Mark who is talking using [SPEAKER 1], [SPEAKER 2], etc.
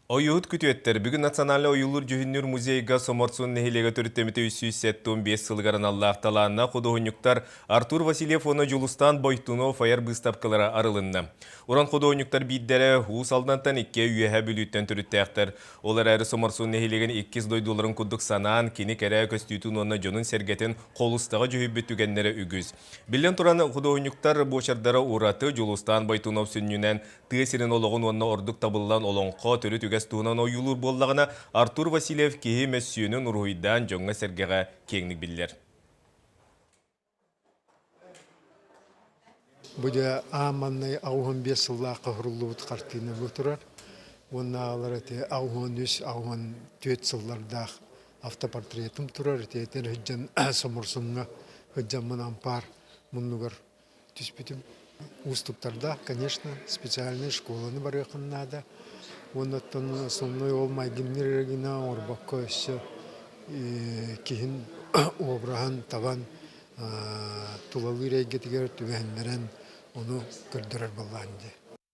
[SPEAKER 1] Ойуут күтүөттэр бүгүн Национальнай ойуулуур-дьүһүннүүр музейга Соморсун нэһилиэгэ төрүттэммитэ 375 сылыгар аналлаах талааннаах худуоһунньуктар Артур Васильев уонна Дьулустаан Бойтунов айар быыстапкалара арылынна. Уран худуоһунньуктар биирдэрэ Уус Алдантан иккиэ Үөһээ Бүлүүттэн төрүттээхтэр. Ол эрээри Соморсун нэһилиэгин иккис дойдуларын курдук санаан, кини кэрэ көстүүтүн уонна дьонун-сэргэтин холустаҕа дьүһүйбүт түгэннэрэ үгүс. Биллэн туран, худуоһунньуктар буочардара ураты Дьулустаан Бойтунов сүнньүнэн тыа сирин олоҕун уонна ордук табыллан олоҥхо төрүт үгэс туһунан ойуулуур буоллаҕына, Артур Васильев киһи мөссүөнүн уруһуйдаан дьоҥҥо-сэргэҕэ киэҥник биллэр.
[SPEAKER 2] Бу дьэ аан маҥнай 85 сыллаахха уһуруллубут хартыына бу турар. Уоннааҕылар ити 83, 84 сыллардаах автопортретым турар. Ити этэр сылдьан Соморсуҥҥа сылдьаммын ампаар муннугар түспүтүм. Уустуктардаах, конечно, специальнай школаны барыаххын наада. Уонна оттон основной ол майгынныыр эрэ гына оҥорбокко өссө киһин обраһын табан тулалыыр эйгэтигэр түбэһиннэрэн ону көрдөрөр буоллаҕын дии.